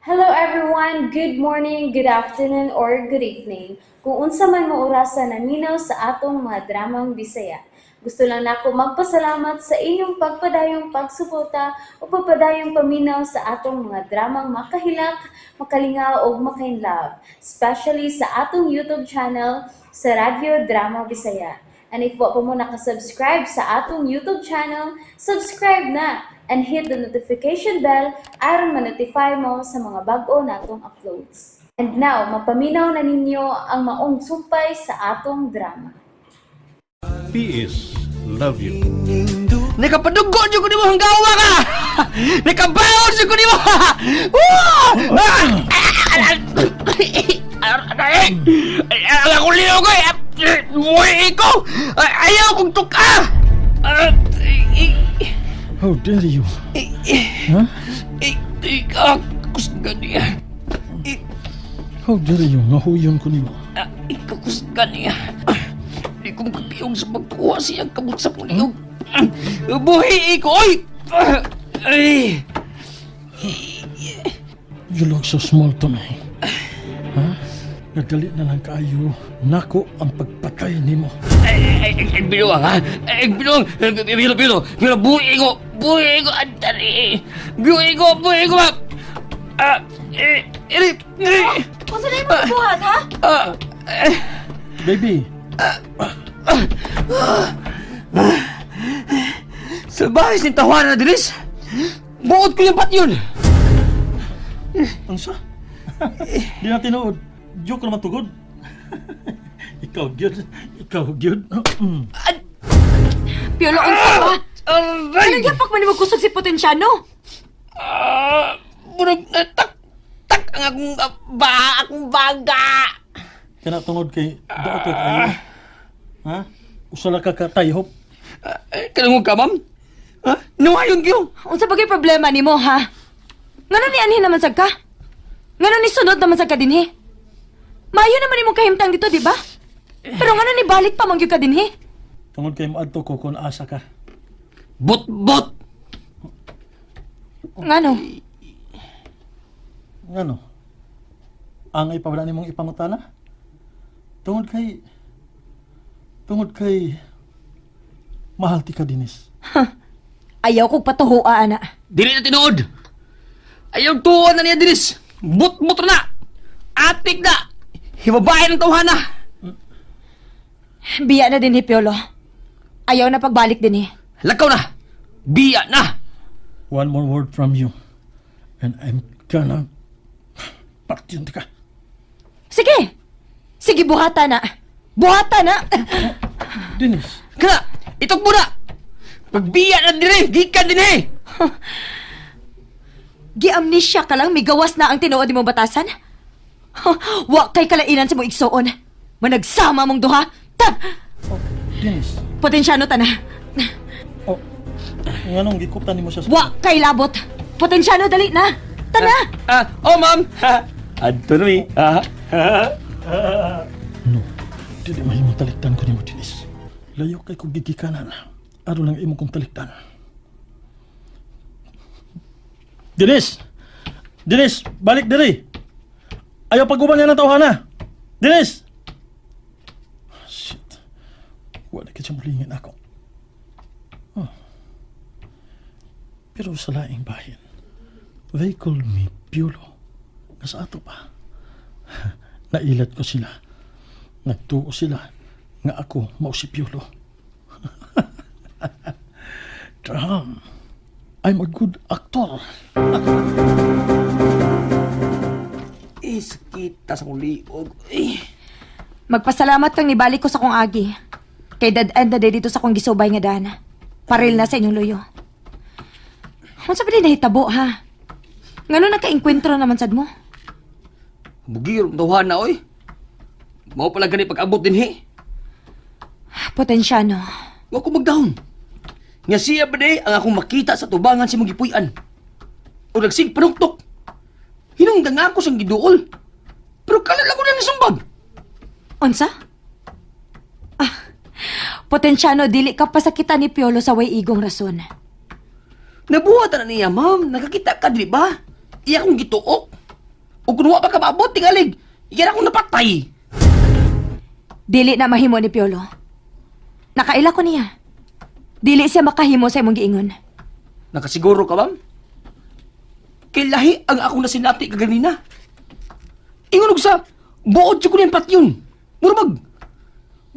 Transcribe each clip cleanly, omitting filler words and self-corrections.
Hello everyone! Good morning, good afternoon, or good evening. Kung unsa man mo orasa naminaw sa atong mga dramang Bisaya. Gusto lang nako magpasalamat sa inyong pagpadayong pagsuporta o pagpadayong paminaw sa atong mga dramang makahilak, makalingaw ug makainlove, especially sa atong YouTube channel sa Radyo Drama Bisaya. And if wa pa mo nakasubscribe sa atong YouTube channel, subscribe na and hit the notification bell aron ma-notify mo sa mga bag-o natong uploads. And now, mapaminaw na ninyo ang maong sumpay sa atong drama. PS Love you. Nakapadugo jud ko nimo hanggawa ka. Nakabaon jud ko nimo. Wah! Ang akong liog ko. Buhi ko. Ayaw kong tuka. How dare you? Huh? Ikakus niya. How dare you? Nga huyon ko nimo. Ikakus niya. Di ko makapiyong sa pagkuha siyang kamot sa liog. Buhi ko, oy! Ay! You look so small to me. Ha? Nagdali na lang kaayo. Nako ang pagpatay nimo. Ay, ay, ay, ay, binuang, ha? Ay, binuang! Bilo, bilo! Bilo, buhi ko! Buhi ko! Andali! Buhi ko! Buhi ko, ma'am! Ah, eh, eh, eh, Unsa na imong buhat, ha? ah, eh, Baby, Salbahe sin tawanan na dinis! Buot ko yung pat yun! unsa? Di na tinuod. Joke naman tugod. Ikaw gyud. Ikaw gyud. Piolo, unsa ba? Aray! Anong yapak man nimo kusog si Potensyano? Ah, murag na tak tak ang akong ba akong baga. Kana tungod kay daot ka kaayo. Ha? Usa lang ka katayhop. Ah, kanangog ka, ma'am? Ha? Nuhayon kayo? Unsa ba kay problema nimo, ha? Ngano ni anhin naman sad ka? Ngano ni sunod naman sad ka dinhi? Maayo naman imong kahimtang dito, di ba? Pero ngano ni balik pa man gyud ka dinhi? Tungod kay moadto ko kung asa ka. Bot-bot! Ngano? Ngano? Angay pa wala nimong ipangutana? Tungod kay mahal ti ka, Dinis. Ayaw kog patuhoa, ana. Dili na tinuod. Ayaw tuon na niya, Dinis. Bot-bot na! Atik na! Hibabae ng tawhana! Biya na dinhi, Piolo. Ayaw na pagbalik dinhi. Lakaw na! Biya na! One more word from you and I'm gonna patyon ka. Sige. Sige, buhata na. Buhata na. Dinis, Kana! Itok mo na! Pagbiya na dire! Gikan din eh! Giamnesia ka lang, migawas na ang tinuod mo batasan? Wa kay kalainan sa mo igsuon. Managsama mong duha. Ta! Dinis. Potensyano ta na. Oh, nganong gikutan nimo siya sa Wa kay labot. Potensyano dali na. Tana! Ah, oh ma'am! Adto na mi. Ah. No. Dili mahimong talikdan ko nimo, Dinis. Layo kay kog gigikanan. Aron lang imo kong talikdan. Dinis! Dinis, balik diri. Ayaw pag-uban niya ng tawhana. Dinis! Shit. Wala ka siya mulingin ako. Oh. Pero sa laing bahin, they called me Piolo. Nga sa ato pa. Nailat ko sila. Nagtuo sila nga ako mao si Piolo. Damn. I'm a good actor. Eh, sakit ta sa akong liog. Eh. Magpasalamat kang nibalik ko sa kong agi. Kay dead end na day dito sa kong gisubay nga daan. Paril na sa inyong luyo. Unsa ba din nahitabo, ha? Ngano nagka-enkwentro naman sad mo? Bugir ang tawhana, oy. Mao pala gani pag-abot din he. Potensyano. Wa ko magdahom. Nga siya ba day ang akong makita sa tubangan sa mong gipuy-an. O nagsig panuktok. Hinungdan nga ako sang giduol. Pero kalat lang ko na nasumbag. Unsa? Ah, Potensyano, dili ka pasakitan ni Piolo sa way igong rason. Nabuhat na niya, ma'am. Nakakita ka, di ba? Iya akong gituok. Ug kun wa pa ka maabot tingalig, yan akong napatay. Dili na mahimo ni Piolo. Nakaila ko niya. Dili siya makahimo sa imong giingon. Nakasiguro ka, ma'am? Kay lahi ang akong nasinati kaganina. Ingon og sa buod jud ko niyang patyon. Murag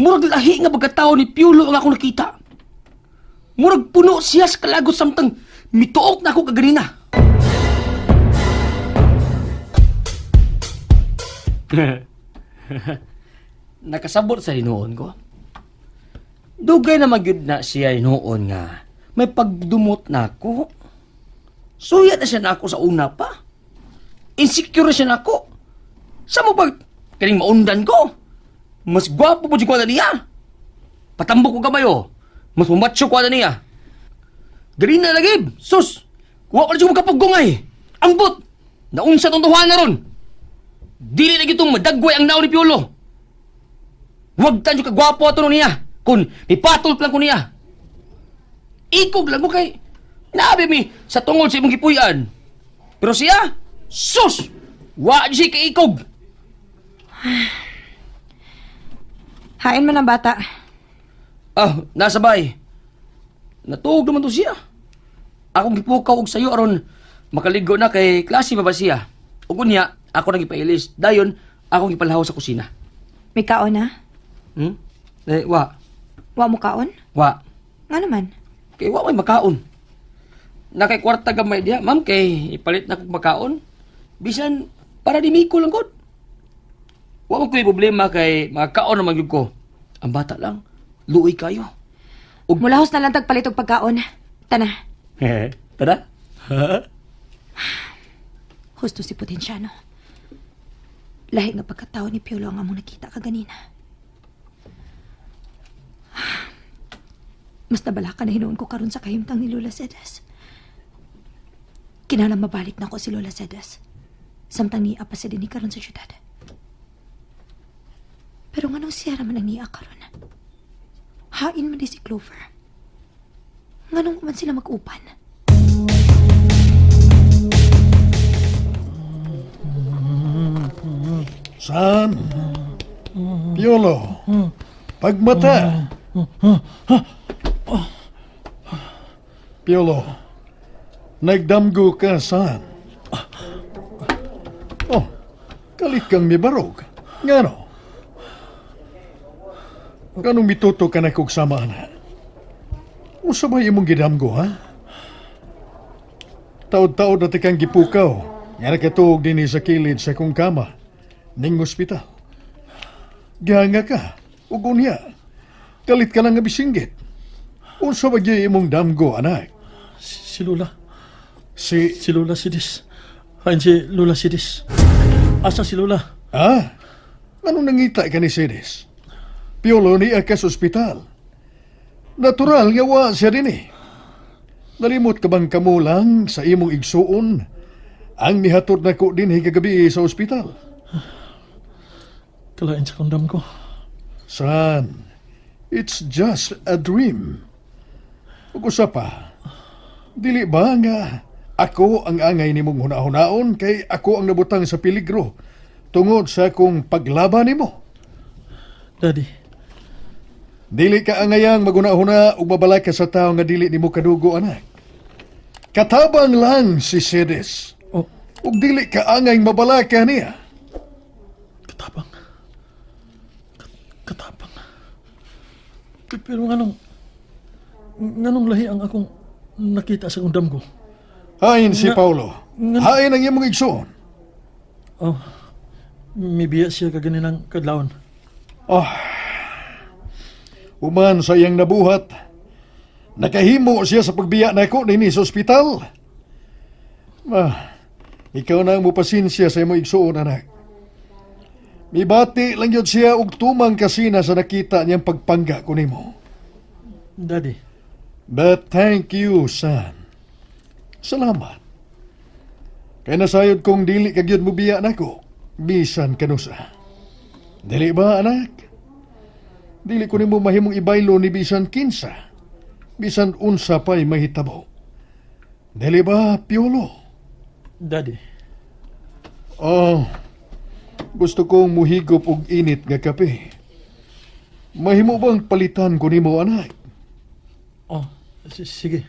murag lahi nga pagkatao ni Piolo ang akong nakita. Murag puno siya sa kalagot samtang mituok na ako kaganina. Nakasabot sa hinuon ko. Dugay na magyud na siya hinuon nga may pagdumot na ako. Suya na siya na ako sa una pa. Insecure na siya na ako. Sa mo ba kaning maundan ko? Mas gwapo po ko na niya. Patambok ko kamay oh. Mas mumacho ko na niya. Dali na lagi. Sus! Kuha ko na siya magkapugong ay. Ambot! Naunsa tong tuhan na ron. Dili na gitong madagway ang nao ni Piolo. Huwag tanyo kagwapo ato nun niya. Kung mipatol lang ko niya. Ikog lang ko kay naabi mi sa tungod sa imong gipuy-an. Pero siya, sus! Wa siya kaikog. Hain man ang bata. Ah, nasa bay. Natuog naman to siya. Akong gipukaw og sayo aron makaligo na kay klase pa ba siya. Ug unya, ako nang gipailis. Dayon, akong gipalahaw sa kusina. May kaon na? Hmm? Eh, wa. Wa mo kaon? Wa. Nga naman. Kay wa may makaon. Nakay kwarta gamay diha, ma'am, kay ipalit na kog makaon. Bisan para di miko lang gud. Wa man ko'y problema kay makakaon naman gyud ko. Ang bata lang, luoy kayo. Ug Mulahos na lang tagpalit og pagkaon. Tana, Tara. husto si Potensyano. Lahi nga pagkatao ni Piolo ang among nakita kaganina. Mas nabala ka na hinuon ko karon sa kahimtang ni Lola Sedes. Kinahanglan mabalik na ko si Lola Sedes. Samtang niya pa sa dinhi karon sa syudad. Pero nganong siya man ang niya karon? Hain man di si Clover. Nganong man sila mag-upan? San? Piolo. Pagmata. Piolo. Nagdamgo ka, San. Oh, kalit kang mibarog. Ngano? Ganong mituto ka na kog sama na? Usa ba imong gidamgo, ha? Taod-taod na tikang gipukaw. Nga nakatuog din sa kilid sa kong kama. Ning ospital. Gihanga ka. Ug unya. Kalit ka lang nga bisinggit. Unsa ba gyud imong damgo, anak? Si Lola. Si... Si Lola Sidis. Hain si Lola Sidis. Asa si Lola? Ah? Anong nangita ka ni Siris? Piolo niya ka sa ospital. Natural nga wa siya din eh. Nalimot ka bang kamo lang sa imong igsuon ang nihatod na ko din kagabi sa ospital? Kalain sa kondam ko. Son, it's just a dream. Ug usa pa, dili ba nga ako ang angay nimong hunahunaon kay ako ang nabutang sa peligro tungod sa akong paglaban nimo? Daddy, Dili ka angayang magunahuna ug mabalaka sa tawo nga dili nimo kadugo, anak. Katabang lang si Sedes. Oh. Ug dili ka angay mabalaka niya. Katapang. Katapang. Pero nganong lahi ang akong nakita sa undam ko? Hain si Paulo. Hain ang imong igsoon. Oh, mibiya siya kaganinang kadlawon. Oh. Uman sa iyang nabuhat, nakahimo siya sa pagbiya nako dinhi sa ospital. Ah, ikaw na ang mopasensya sa imong igsuon, anak. Mibati lang yun siya og tumang kasina sa nakita niyang pagpangga ko nimo. Daddy, But thank you, son. Salamat. Kay nasayod kong dili ka gyud mobiya nako, bisan kanusa. Dili ba, anak? Dili ko nimo mahimong ibaylo ni bisan kinsa. Bisan unsa pa'y mahitabo. Dili ba, Piolo? Daddy. Oh, gusto kong muhigop og init nga kape. Mahimo bang palitan ko nimo, anak? Oh, sige.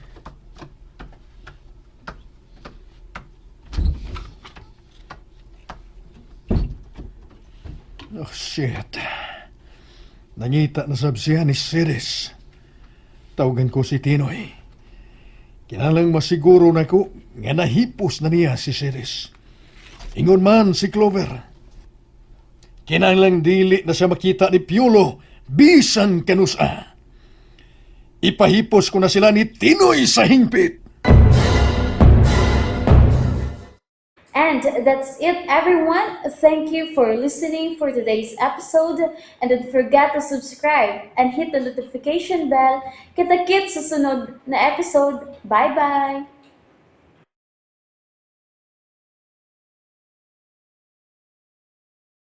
Oh, shit. Nangita na sab siya ni Ceres. Tawagan ko si Tinoy. Kinalang masiguro na ko nga nahipos na niya si Ceres. Ingon man si Clover. Kinahanglang dili na siya makita ni Piolo bisan kanusa. Ipahipos ko na sila ni Tinoy sa hingpit. And that's it, everyone. Thank you for listening for today's episode. And don't forget to subscribe and hit the notification bell. Kita-kits sa sunod na episode. Bye-bye!